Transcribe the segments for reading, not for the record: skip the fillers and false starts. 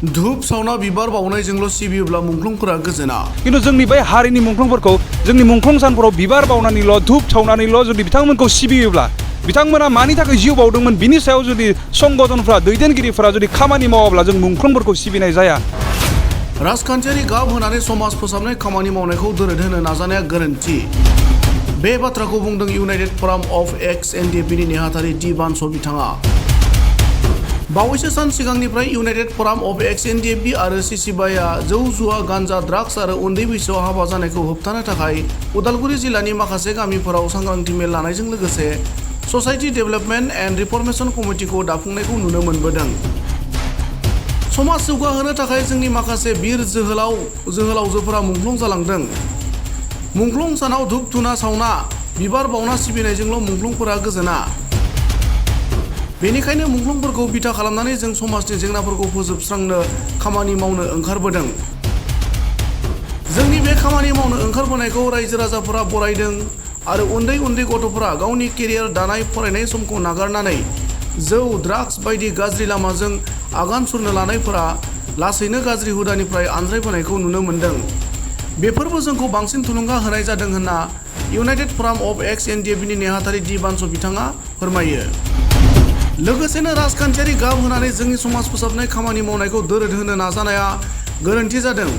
धूप सावना बिबार बावनायजोंल' सिबियोब्ला मुंख्लंफोरा गोजोना किन्तु जोंनि बै हारिनि मुंख्लंफोरखौ जोंनि मुंख्लं सानफोराव बिबार बावनानैल' धूप सावनानैल' जुदि बिथांमोनखौ सिबियोब्ला बिथांमोना मानि थाखाय जिउ बावदोंमोन बिनि सायाव जुदि संगठनफ्रा दैदेनगिरिफोरा जुदि खामानि मावाब्ला जों मुंख्लंफोरखौ सिबिनाय जाया। राजखान्थियारि गाब होनानै समाज फोसाबनाय खामानि मावनायखौ दोरोद होनो नाजानाया गोरोन्थि। बे बाथ्राखौ बुंदों इउनाइटेड फराम अफ एक्स एनडिएफबि नि नेहाथारि डि बानस' बिथाङा। बावैसो सान सिगांनिफ्राय इउनाइटेड फराम अफ एक्स एनडिएफबि आरो सिसिबाया जौ जुवा गान्जा ड्राग्स आरो उन्दै बैसोआव हाबा जानायखौ होबथानो थाखाय उदालगुरि जिल्लानि माखासे गामिफोराव सांग्रांथि मेल लानायजों लोगोसे ससाइटि डेभेलपमेन्ट एन्ड रिफर्मेशन कमिटिखौ दाफुंनायखौ नुनो मोनबोदों। समाज जौगाहोनो थाखाय जोंनि माखासे बिर जोहोलावजोफोरा मुंख्लं जालांदों। मुंख्लं सानाव धुप धुना सावना बिबार बावना सिबिनायजोंल' मुंख्लंफोरा गोजोना। बेनिखायनो मुंख्लंफोरखौ बिथा खालामनानै जों समाजनि जेंनाफोरखौ फोजोबस्रांनो खामानि मावनो ओंखारबोदों। जोंनि बे खामानि मावनो ओंखारबोनायखौ रायजो राजाफोरा बरायदों आरो उन्दै उन्दै गथ'फोरा गावनि केरियार दानाय फरायनाय समखौ नागारनानै जौ ड्राग्स बायदि गाज्रि लामाजों आगान सुरनो लानायफोरा लासैनो गाज्रि हुदानिफ्राय आनज्रायबोनायखौ नुनो मोनदों। बेफोरबो जोंखौ बांसिन थुलुंगा होनाय जादों होनना इउनाइटेड फराम अफ एक्स एनडिएफबि नि नेहाथारि डि बानस' बिथाङा फोरमायो। लोगोसेनो राजखान्थियारि गाब होनानै जोंनि समाज फोसाबनाय खामानि मावनायखौ दोरोद होनो नाजानाया गोरोन्थि जादों।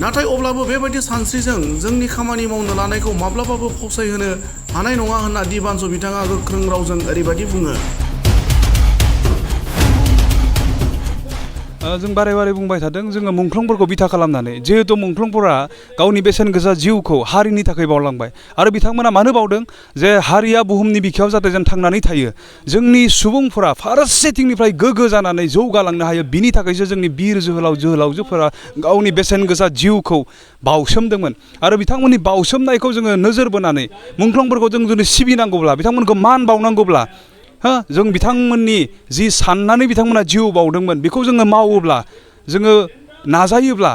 नाथाय अब्लाबो बेबायदि सानस्रिजों जोंनि खामानि मावनो लानायखौ माब्लाबाबो फावसायहोनो हानाय नङा होनना डि बानस' बिथाङा गोख्रों रावजों ओरैबायदि बुङो। जों बारे बारे बुंबाय थादों जोङो मुंख्लंफोरखौ बिथा खालामनानै जिहेतु मुंख्लंफोरा गावनि बेसेन गोसा जिउखौ हारिनि थाखाय बावलांबाय आरो बिथांमोना मानो बावदों जे हारिया बुहुमनि बिखायाव जाहाथे जों थांनानै थायो जोंनि सुबुंफोरा फारसेथिंनिफ्राय गोग्गो जानानै जौगालांनो हायो बिनि थाखायसो जोंनि बिर जोहोलावजोफोरा गावनि बेसेन गोसा जिउखौ बावसोमदोंमोन आरो बिथांमोननि बावसोमनायखौ जोङो नोजोर बोनानै मुंख्लंफोरखौ जों जुदि सिबिनांगौब्ला बिथांमोनखौ मान बावनांगौब्ला जों बिथांमोननि जि साननानै बिथांमोना जिउ बावदोंमोन बेखौ जोङो मावोब्ला जोङो नाजायोब्ला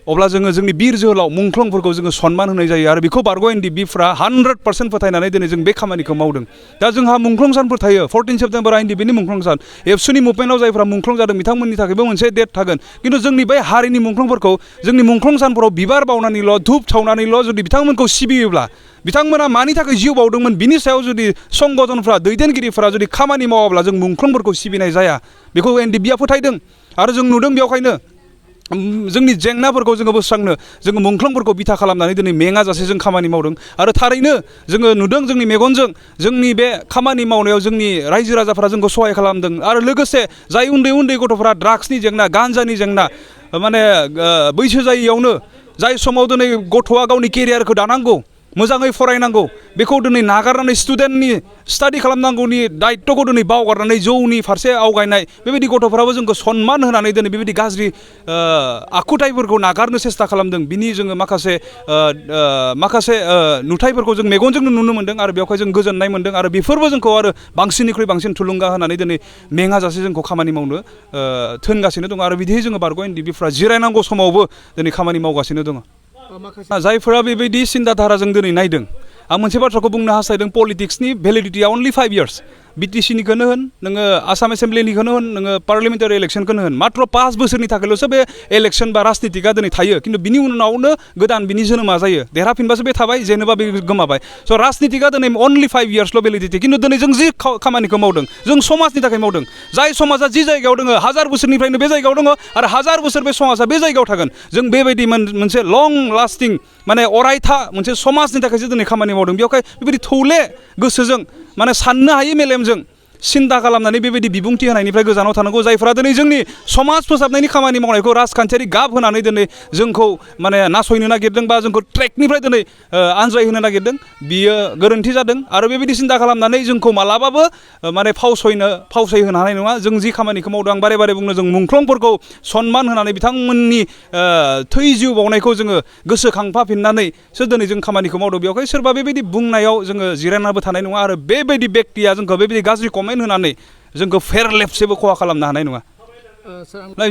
अब्ला जोङो जोंनि बिर जोहोलाव मुंख्लंफोरखौ जोङो सनमान होनाय जायो आरो बेखौ बारग' एनडिएफबिफ्रा 100% फोथायनानै दिनै जों बे खामानिखौ मावदों। दा जोंहा मुंख्लं सानफोर थायो 14 सेप्तेम्बर एनडिएफबिनि मुंख्लं सान एबसुनि मुभमेन्टआव जायफ्रा मुंख्लं जादों बिथांमोननि थाखायबो मोनसे डेट थागोन खिन्थु जोंनि बै हारिनि मुंख्लंफोरखौ जोंनि मुंख्लं सानफोराव बिबार बावनानैल' धुप सावनानैल' जुदि बिथांमोनखौ सिबियोब्ला बिथांमोना मानि थाखाय जिउ बावदोंमोन बिनि सायाव जुदि संगठनफ्रा दैदेनगिरिफोरा जुदि खामानि मावाब्ला जों मुंख्लंफोरखौ सिबिनाय जाया बेखौ एनडिएफबिआ फोथायदों आरो जों नुदों बेवहायनो जोंनि जेंनाफोरखौ जोङो बोस्रांनो जोङो मुंख्लंफोरखौ बिथा खालामनानै दिनै मेङाजासे जों खामानि मावदों आरो थारैनो जोङो नुदों जोंनि मेगनजों जोंनि बे खामानि मावनायाव जोंनि रायजो राजाफ्रा जोंखौ सहाय खालामदों आरो लोगोसे जाय उन्दै उन्दै गथ'फोरा ड्राग्सनि जेंना गान्जानि जेंना माने बैसो जायैयावनो जाय समाव दिनै गथ'आ गावनि केरियारखौ दानांगौ मोजाङै फरायनांगौ बेखौ दिनै नागारनानै स्टुडेन्टनि स्टाडि खालामनांगौनि दायित्वखौ दिनै बावगारनानै जौनि फारसे आवगायनाय बेबायदि गथ'फोराबो जोंखौ सनमान होनानै दिनै बेबायदि गाज्रि आखुथायफोरखौ नागारनो सेस्था खालामदों बिनि जोङो माखासे नुथायफोरखौ जों मेगनजोंनो नुनो मोन्दों आरो बेवहाय जों गोजोननाय मोन्दों आरो बेफोरबो जोंखौ आरो बांसिननिख्रुइ बांसिन थुलुंगा होनानै दिनै मेङाजासे जोंखौ खामानि मावनो थोनगासिनो दङ आरो बिदिहै जोङो बारग' एनडिएफबिफ्रा जिरायनांगौ समावबो दिनै खामानि मावगासिनो दङ। जायफोरा बेबायदि सिन्ताधाराजों दिनै नायदों आं मोनसे बाथ्राखौ बुंनो हास्थायदों पलिटिक्सनि भेलिडिटिया अनलि 5 years बिटिसिनिखौनो होन नोङो आसाम एसेम्ब्लिनिखौनो होन नोङो पार्लियामेन्टारि इलेक्सनखौनो होन मात्र 5 बोसोरनि थाखायल'सो बे इलेक्सन बा राजनितिकआ दिनै थायो खिन्थु बिनि उनावनो गोदान बिनि जोनोमा जायो देरहाफिनबासो बे थाबाय जेनेबा बे गोमाबाय स' राजनितिकआ दिनै अनलि 5 yearsल' भेलिडिटि खिन्थु दिनै जों जि खामानिखौ मावदों जों समाजनि थाखाय मावदों जाय समाजा जि जायगायाव दङ 1000 बोसोरनिफ्रायनो बे जायगायाव दङ आरो 1000 बोसोर बे समाजा बे जायगायाव थागोन जों बेबायदि मोनसे लं लास्टिं माने अरायथा मोनसे समाजनि थाखायसो दिनै खामानि मावदों बेवहाय बेबायदि थौले गोसोजों माने साननो हायै मेलेमजों सिन्ता खालामनानै बेबायदि बिबुंथि होनायनिफ्राय गोजानाव थानांगौ जायफोरा दिनै जोंनि समाज फोसाबनायनि खामानि मावनायखौ राजखान्थियारि गाब होनानै दिनै जोंखौ माने नासयनो नागिरदों बा जोंखौ ट्रेकनिफ्राय दिनै आनज्रायहोनो नागिरदों बियो गोरोन्थि जादों आरो बेबायदि सिन्ता खालामनानै जोंखौ मालाबाबो माने फावसायहोनो हानाय नङा जों जि खामानिखौ मावदों आं बारे बारे बुंनो जों मुंख्लंफोरखौ सनमान होनानै बिथांमोननि थै जिउ बावनायखौ जोङो गोसोखांफाफिननानैसो दिनै जों खामानिखौ मावदों बेवहाय सोरबा बेबायदि बुंनायाव जोङो जिरायनाबो थानाय नङा आरो बेबायदि बेक्तिया जोंखौ बेबायदि गाज्रि कमेन्ट होनानै जोंखौ फेर लेपसेबो खहा खालामनो हानाय नङा।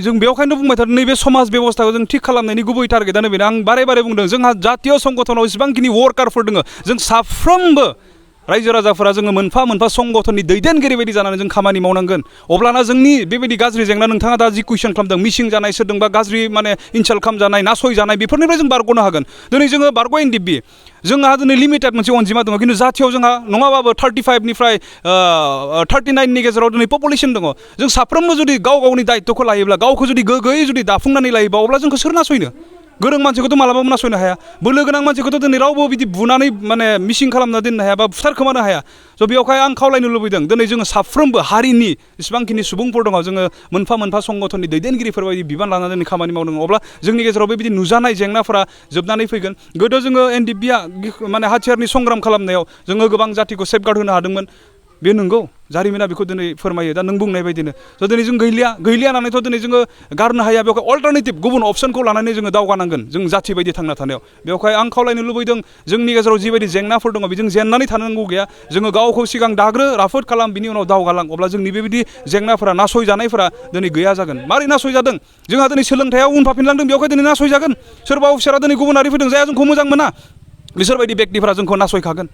जों बेवहायनो बुंबाय थादों नैबे समाज बेबस्थाखौ जों थिग खालामनायनि गुबै टारगेटआनो बेनो आं बारे बारे बुंदों जोंहा जातीय संगठनाव जेसेबांखिनि वर्कारफोर दङ जों साफ्रोमबो रायजो राजाफोरा जोङो मोनफा मोनफा संगठननि दैदेनगिरि बायदि जानानै जों खामानि मावनांगोन अब्लाना जोंनि बेबायदि गाज्रि जेंना नोंथाङा दा जि कुइसन खालामदों मिसिं जानाय सोरदोंबा गाज्रि माने इनसाल्ट खालामजानाय नासयजानाय बेफोरनिफ्राय जों बारग'नो हागोन दिनै जोङो बारग' एनडिपि जोंहा दिनै लिमिटेड मोनसे अनजिमा दङ खिन्थु जाथियाव जोंहा नङाबाबो 35निफ्राय 39नि गेजेराव दिनै पपुलेसन दङ जों साफ्रोमबो जुदि गाव गावनि दायित्वखौ लायोब्ला गावखौ जुदि गोग्गोयै जुदि दाफुंनानै लायोबा अब्ला जोंखौ सोर नासयनो गोरों मानसिखौथ' मालाबाबो नासयनो हाया बोलो गोनां मानसिखौथ' दिनै रावबो बिदि बुनानै माने मिसिं खालामना दोननो हाया बा बुथारखोमानो हाया स' बेयावहाय आं खावलायनो लुबैदों दिनै जोङो साफ्रोमबो हारिनि जेसेबांखिनि सुबुंफोर दङ जोङो मोनफा मोनफा संगठननि दैदेनगिरिफोर बायदि बिबान लानानै दिनै खामानि मावदों अब्ला जोंनि गेजेराव बेबायदि नुजानाय जेंनाफोरा जोबनानै फैगोन गोदो जोङो एनडिपिआ माने हाथियारनि संग्राम खालामनायाव जोङो गोबां जातिखौ सेफगार्ड होनो हादोंमोन बे नंगौ जारिमिना बेखौ दिनै फोरमायो दा नों बुंनाय बायदिनो स' दिनै जों गैलिया होननानैथ' दिनै जोङो गारनो हाया बेवहाय अल्टारनेटिभ गुबुन अपसनखौ लानानै जोङो दावगानांगोन जों जाथि बायदि थांना थानायाव बेवहाय आं खावलायनो लुबैदों जोंनि गेजेराव जिबायदि जेंनाफोर दङ बेजों जेननानै थानांगौ गैया जोङो गावखौ सिगां दाग्रो राफोद खालाम बिनि उनाव दावगालां अब्ला जोंनि बेबायदि जेंनाफोरा नासयजानायफोरा दिनै गैया जागोन मारै नासयजादों जोंहा दिनै सोलोंथाइयाव उनफाफिनलांदों बेवहाय दिनै नासयजागोन सोरबा अफिसारा दिनै गुबुनारि फैदों जायहा जोंखौ मोजां मोना बिसोरबायदि व्यक्तिफोरा जोंखौ नासयखागोन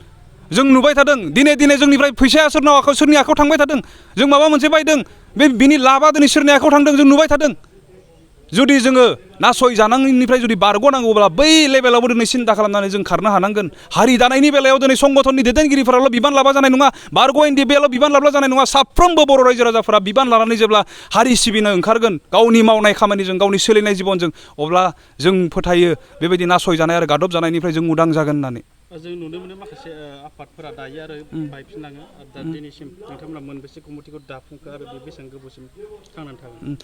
जों नुबाय थादों दिनै जोंनिफ्राय फैसाया सोरनि आखायाव थांबाय थादों जों माबा मोनसे बायदों बिनि लाबा दिनै सोरनि आखायाव थांदों जों नुबाय थादों जुदि जोङो नासयजानांनिफ्राय जुदि बारग'नांगौब्ला बै लेभेलावबो दिनै सिन्था खालामनानै जों खारनो हानांगोन हारि दानायनि बेलायाव दिनै संगठननि दैदेनगिरिफोराल' बिबान लाबा जानाय नङा बारग' एनडिपिआल' बिबान लाब्ला जानाय नङा साफ्रोमबो बर' रायजो राजाफोरा बिबान लानानै जेब्ला हारि सिबिनो ओंखारगोन गावनि मावनाय खामानिजों गावनि सोलिनाय जिबनजों अब्ला जों फोथायो बेबायदि नासयजानाय आरो गादब जानायनिफ्राय जों उदां जागोन होननानै जों नुनो मोनो माखासे आफादफोरा दायो आरो बायफिनलाङो दा दिनैसिम नोंथांमोना मोनबेसे कमिटिखौ दाफुंखो आरो बे बेसेबां गोबावसिम थांनानै थागोन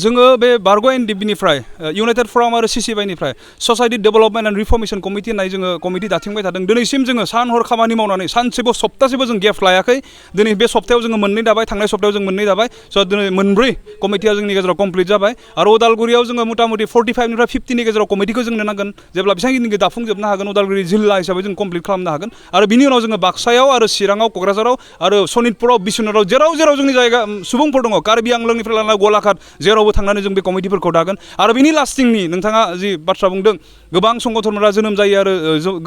जोङो बे बारग' एनडिपिनिफ्राय इउनाइटेड फराम आरो सिसिबाइनिफ्राय society development and reformation committee होननाय जोङो कमिटि दाथिंबाय थादों दिनैसिम जोङो सान हर खामानि मावनानै सानसेबो सप्तासेबो जों गेप लायाखै दिनै बे सप्तायाव जोङो मोननै दाबाय थांनाय सप्तायाव जों मोननै दाबाय स' दिनै मोनब्रै कमिटिया जोंनि गेजेराव कमप्लिट जाबाय आरो उदालगुरियाव जोङो मथा मथि 45निफ्राय 50नि गेजेराव कमिटिखौ जोंनो नांगोन जेब्ला बेसेबांखिनिखौ दाफुंजोबनो हागोन उदालगुरि जिल्ला हिसाबै जों कमप्लिट खालामनो हागोन आरो बिनि उनाव जोङो बाक्सायाव आरो चिराङाव क'क्राझाराव आरो सनितपुराव बिश्वनाथाव जेराव जोंनि जायगा सुबुंफोर दङ कार्बि आंलंनिफ्राय लानानै गलाघाट जेरावबो थांनानै जों बे कमिटिफोरखौ दागोन आरो बिनि लास्टिंनि नोंथाङा जि बाथ्रा बुंदों गोबां संगठनफोरा जोनोम जायो आरो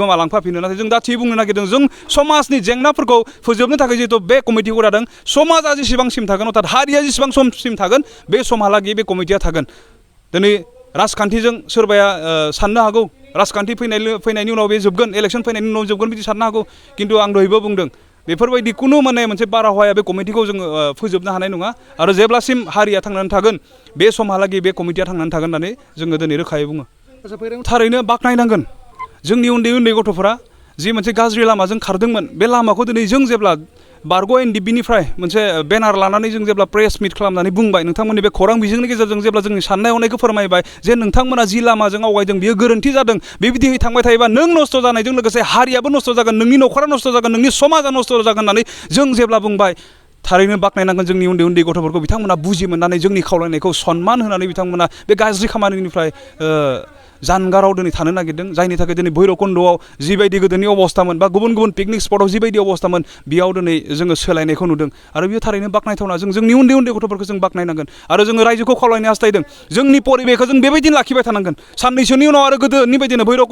गोमालांफाफिनो नाथाय जों दा थि बुंनो नागिरदों जों समाजनि जेंनाफोरखौ फोजोबनो थाखाय जिहेतु बे कमिटिखौ दादों समाजा जेसेबांसिम थागोन अर्थात हारिया जेसेबां समसिम थागोन बे समहालागै बे कमिटिया थागोन दिनै राजखान्थिजों सोरबाया साननो हागौ राजखान्थि फैनायनि उनाव बे जोबगोन इलेक्सन फैनायनि उनाव जोबगोन बिदि साननो हागौ खिन्थु आं दहायबो बुंदों बेफोरबायदि खुनु माने मोनसे बारहावाया बे कमिटिखौ जोङो फोजोबनो हानाय नङा आरो जेब्लासिम हारिया थांनानै थागोन बे समहालागै बे कमिटिया थांनानै थागोन होननानै जोङो दिनै रोखायै बुङो थारैनो बाख्नायनांगोन जोंनि उन्दै गथ'फोरा जि मोनसे गाज्रि लामाजों खारदोंमोन बे लामाखौ दिनै जों जेब्ला बारग' एनडिपिनिफ्राय मोनसे बेनार लानानै जों जेब्ला प्रेस मिट खालामनानै बुंबाय नोंथांमोननि बे खौरां बिजोंनि गेजेरजों जेब्ला जोंनि साननाय हनायखौ फोरमायबाय जे नोंथांमोना जि लामाजों आवगायदों बियो गोरोन्थि जादों बेबायदियै थांबाय थायोबा नों नस्थ' जानायजों लोगोसे हारियाबो नस्थ' जागोन नोंनि न'खरा नस्थ' जागोन नोंनि समाजा नस्थ' जागोन होननानै जों जेब्ला बुंबाय थारैनो बाख्नायनांगोन जोंनि उन्दै गथ'फोरखौ बिथांमोना बुजि मोननानै जोंनि खावलायनायखौ सनमान होनानै बिथांमोना बे गाज्रि खामानिनिफ्राय जानगाराव दिनै थानो नागिरदों जायनि थाखाय दिनै भैरबकुन्द'आव जिबायदि गोदोनि अबस्थामोन बा गुबुन पिकनिक स्पटआव जिबायदि अबस्थामोन बेयाव दिनै जोङो सोलायनायखौ नुदों आरो बेयो थारैनो बाख्नायथावना जोंनि उन्दै गथ'फोरखौ जों बाख्नायनांगोन आरो जोङो रायजोखौ खावलायनो हास्थायदों जोंनि परिबेखौ जों बेबायदिनो लाखिबाय थानांगोन साननैसोनि उनाव आरो गोदोनि बायदिनो भैरब